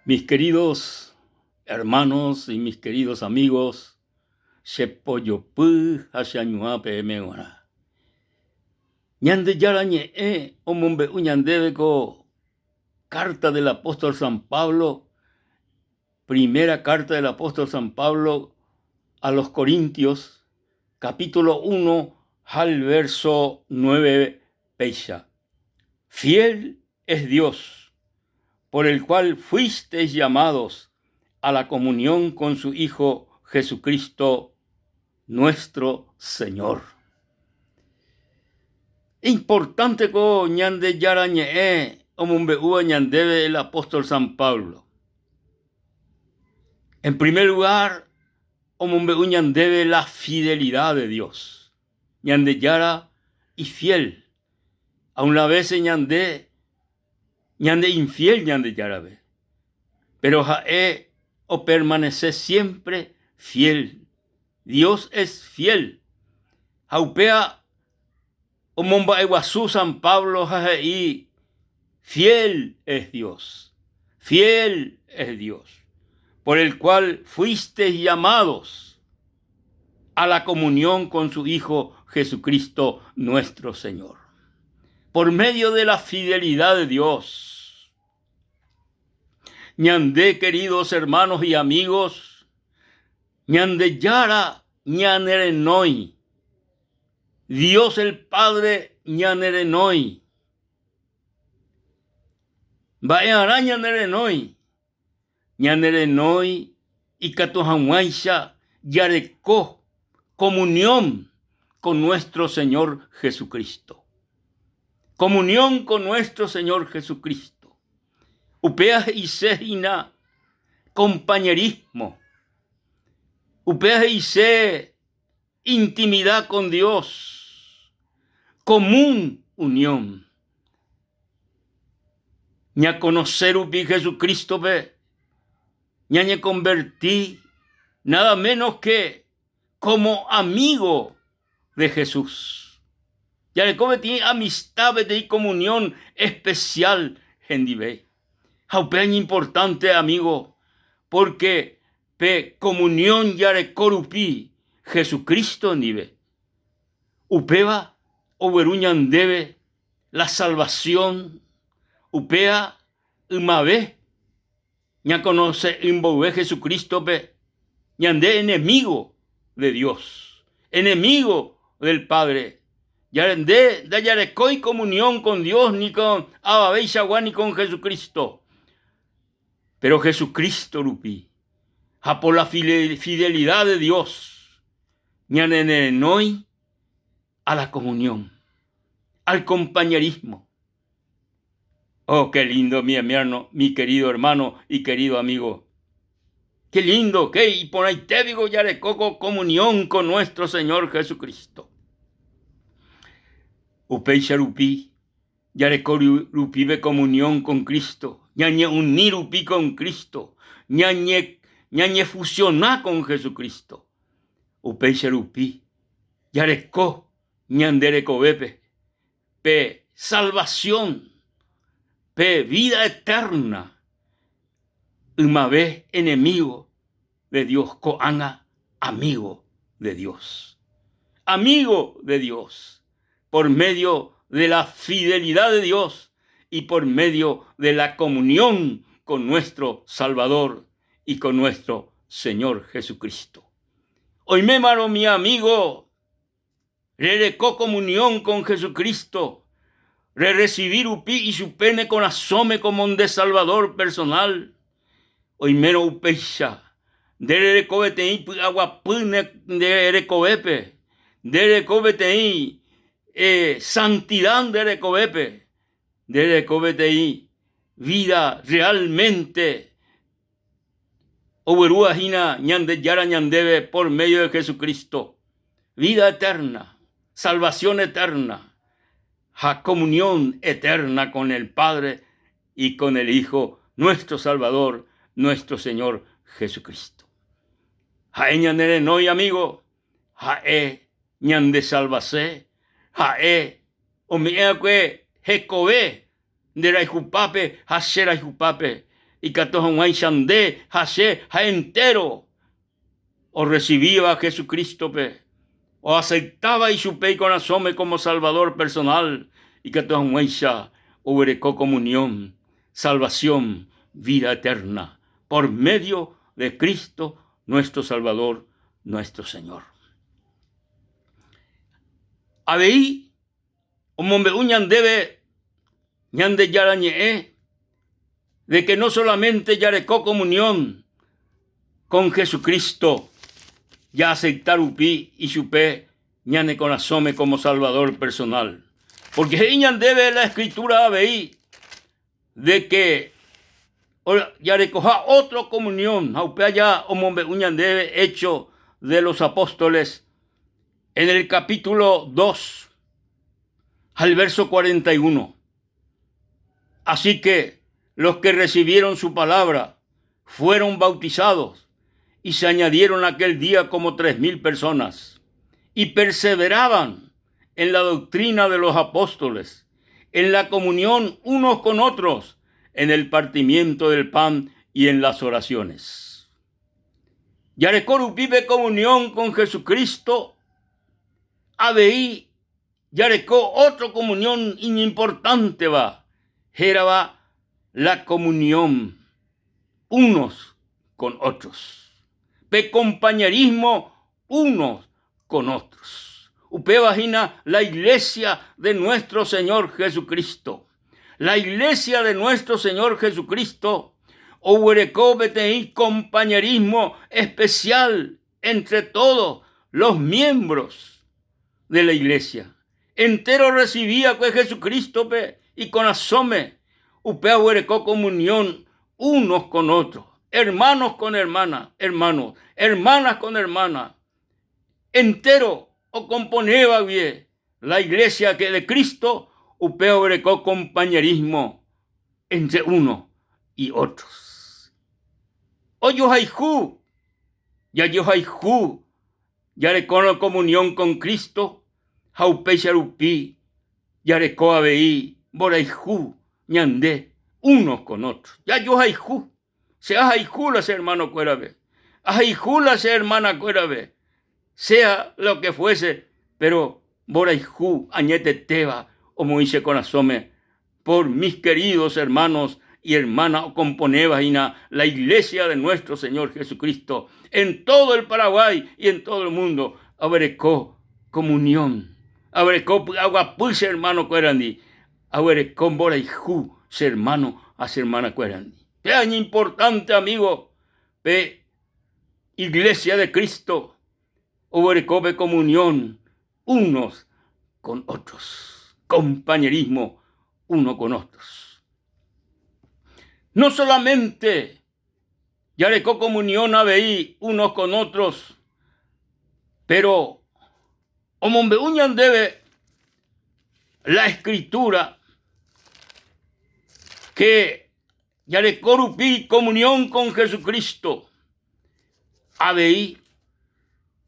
Mis queridos hermanos y mis queridos amigos, che pojopy ha che añuã peẽme g̃uarã. Ñandejára Ñe'ẽ omombe'u ñandéve ko carta del apóstol San Pablo, primera carta del apóstol San Pablo a los Corintios, capítulo 1 ha el verso 9 péicha. Fiel es Dios, por el cual fuisteis llamados a la comunión con su Hijo Jesucristo, nuestro Señor. Importante ko Ñandejára Ñe'ẽ omombe'úva ñandéve el apóstol San Pablo. En primer lugar, omombe'u ñandéve la fidelidad de Dios. Ñandejára ifiel. Aun la vece ñande ñande infiel Ñandejárape, pero ha'e opermanece siempre fiel. Dios es fiel. Ha upéva omomba'eguasu San Pablo ha he'i, Fiel es Dios, fiel es Dios, por el cual fuisteis llamados a la comunión con su Hijo Jesucristo nuestro Señor. Por medio de la fidelidad de Dios. Ñande, queridos hermanos y amigos, Ñandejára ñanerenói, Dios el Padre ñanerenói. Mba'e'arã ñanerenói, ñanerenói ikatu hag̃uáicha jareko comunión con nuestro Señor Jesucristo. Comunión con nuestro Señor Jesucristo. Upéva he'ise hína compañerismo. Upéva he'ise intimidad con Dios, común unión. Ñaconoce rupi Jesucristo-pe, ñañeconverti nada menos que como amigo de Jesús. Jareko peteĩ amistad, peteĩ comunión especial hendive. Ha upéva iñimportante, amigo, porque pe comunión jareko rupi Jesucristo ndive, upéva ogueru ñandéve la salvación, upéva ymave ñakonose'ỹ mboyve Jesucristo-pe, ñande enemigo de Dios, enemigo del Padre. Ñande ndajarekói comunión con Dios ni con avaveichagua ni con Jesucristo. Pero Jesucristo rupi ha por la fidelidad de Dios ñanerenói a la comunión, al compañerismo. Oh, qué lindo, mi hermano, mi querido hermano y querido amigo. Qué lindo, qué iporãite digo jareko ko comunión con nuestro Señor Jesucristo. Upéicha rupi Jareko rupi pe comunión con Cristo, ñañe'uni rupi con Cristo, ñañe, ñañefusiona con Jesucristo. Upéicha rupi jareko ñande rekovépe pe salvación, pe vida eterna, ymave enemigo de Dios, ko'ág̃a amigo de Dios. Amigo de Dios, por medio de la fidelidad de Dios y por medio de la comunión con nuestro Salvador y con nuestro Señor Jesucristo. Oimémarõ mi amigo, rereko comunión con Jesucristo, rerecibi rupi ichupe ne korasõme como nde Salvador personal, oimérõ upéicha, nde rereko peteĩ py'aguapy nde rekovépe, nde reko peteĩ santidad nde rekovépe, nde reko peteĩ vida realmente oguerúva hína Ñandejára ñandéve por medio de Jesucristo, vida eterna, salvación eterna ha comunión eterna con el Padre y con el Hijo, nuestro Salvador, nuestro Señor Jesucristo. Ha'e ñanerenói, amigo, ha'e ñandesalvase, ha'e ome'ẽ'akue hekove nde rayhupápe ha che rayhupápe. ikatu hag̃uáicha nde ha che ha entéro orrecibíva Jesucristo-pe, oaceptáva ichupe ikorasõme como Salvador personal, ikatu hag̃uáicha oguereko comunión, salvación, vida eterna, por medio de Cristo nuestro Salvador, nuestro Señor. Avei omombe'u ñandéve Ñandejára Ñe'ẽ de que no solamente jareko comunión con Jesucristo jaacepta rupi ichupe ñane korasõme como Salvador personal. Porque he'i ñandéve la Escritura avei de que jarekoha otro comunión ha upe aja omombe'u ñandéve Hechos de los Apóstoles en el capítulo 2 al verso 41. Así que los que recibieron su palabra fueron bautizados y se añadieron aquel día como 3.000 personas y perseveraban en la doctrina de los apóstoles, en la comunión unos con otros, en el partimiento del pan y en las oraciones. Jareko rupi pe comunión con Jesucristo, avei jareko otro comunión iñimportánteva, hérava la comunión unos con otros. Pe compañerismo unos con otros. Upéva hína la Iglesia de nuestro Señor Jesucristo. La Iglesia de nuestro Señor Jesucristo oguereko peteĩ compañerismo especial entre todos los miembros de la Iglesia. Entero orresivíakue Jesucristo-pe ikorasõme, upéva oguereko comunión unos con otros, hermanos con hermanas, hermanos, hermanas con hermanas. Entéro okomponéva guie la Iglesia que de Cristo, upéva oguereko compañerismo entre unos y otros. Ojohayhu, jajohayhu Jarekórõ comunión con Cristo ha upéicha rupi jareko avei mborayhu ñande unos con otros. Jajohayhu. Che ahayhu la che hermano-kuérape, ahayhu la che hermana-kuérape, sea lo que fuese, pero mborayhu añetetéva omoĩ che korasõme por mis queridos hermanos y hermanas okomponéva hína la Iglesia de nuestro Señor Jesucristo en todo el Paraguay y en todo el mundo aguereko comunión, aguereko py'aguapy che hermano-kuérandi, aguereko mborayhu che hermano ha che hermana-kuérandi. Péva iñimportante amigo pe Iglesia de Cristo oguereko pe comunión unos con otros, compañerismo uno con otros. No solamente jareko comunión avei unos con otros, pero omombe'u ñandéve la escritura que jareko rupi comunión con Jesucristo, Avei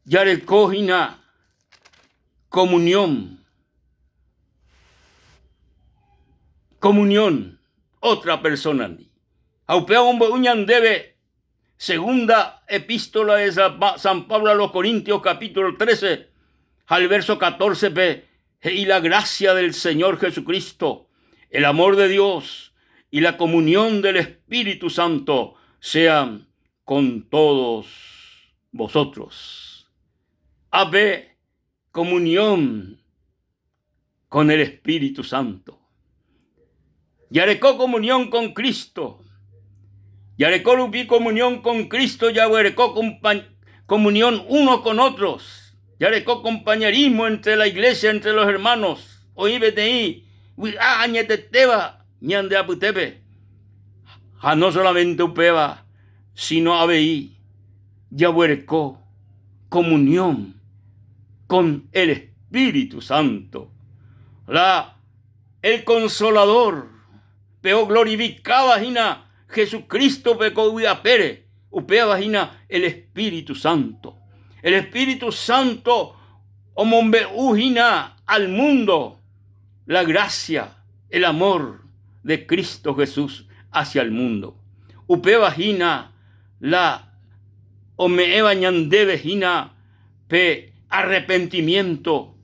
jareko hína comunión, comunión otra persona-ndi. Ha upéva ombo'u ñandéve segunda epístola de San Pablo a los Corintios capítulo 13 ha el verso 14-pe he'i la gracia del Señor Jesucristo, el amor de Dios y la comunión del Espíritu Santo sean con todos vosotros. Ápe comunión con el Espíritu Santo. Jareko comunión con Cristo. Jareko rupi comunión con Cristo, jaguereko comunión unos con otros. Jareko compañerismo entre la iglesia, entre los hermanos. Oĩ peteĩ vy'a añetetéva ñande apytépe. Ha no solamente upéva, sino avei jaguereko comunión con el Espíritu Santo, la el Consolador, pe oglorifikáva hína Jesucrístope ko yvy apére, upéva hína el Espíritu Santo. El Espíritu Santo omombe'u hína al mundo la gracia, el amor de Cristo Jesús hacia el mundo. Upéva hína la ome'ẽva ñandéve hína pe arrepentimiento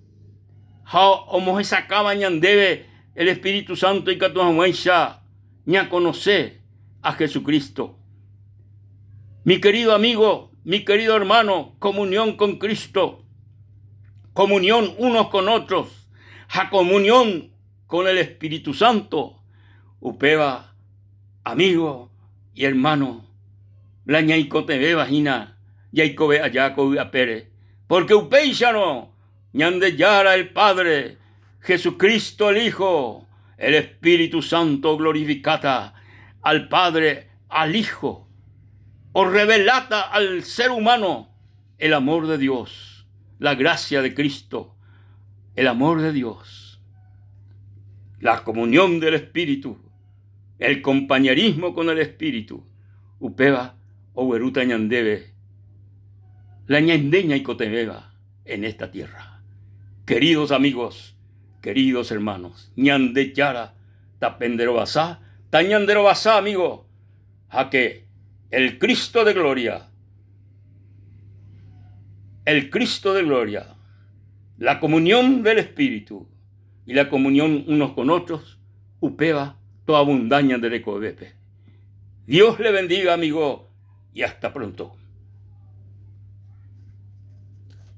ha omohesakãva ñandéve el Espíritu Santo ikatu hag̃uáicha ñakonose a Jesucristo. Mi querido amigo, mi querido hermano, comunión con Cristo, comunión unos con otros ha comunión con el Espíritu Santo, upéva amigo y hermano, la ñaikotevẽva hína jaikove aja ko yvy apére, porque upéicharõ Ñandejára el Padre, Jesucristo el Hijo, el Espíritu Santo oglorifikáta al Padre, al Hijo, orreveláta al ser humano el amor de Dios, la gracia de Cristo, el amor de Dios, la comunión del Espíritu, el compañerismo con el Espíritu, upéva oguerúta ñandéve la ñande ñaikotevẽva en esta tierra. Queridos amigos, queridos hermanos, Ñandejára tapenderovasa, tañanderovasa amigo, ha que el Cristo de gloria, el Cristo de gloria, la comunión del Espíritu y la comunión unos con otros, upéva toabunda ñande rekovépe. Dios le bendiga amigo y hasta pronto.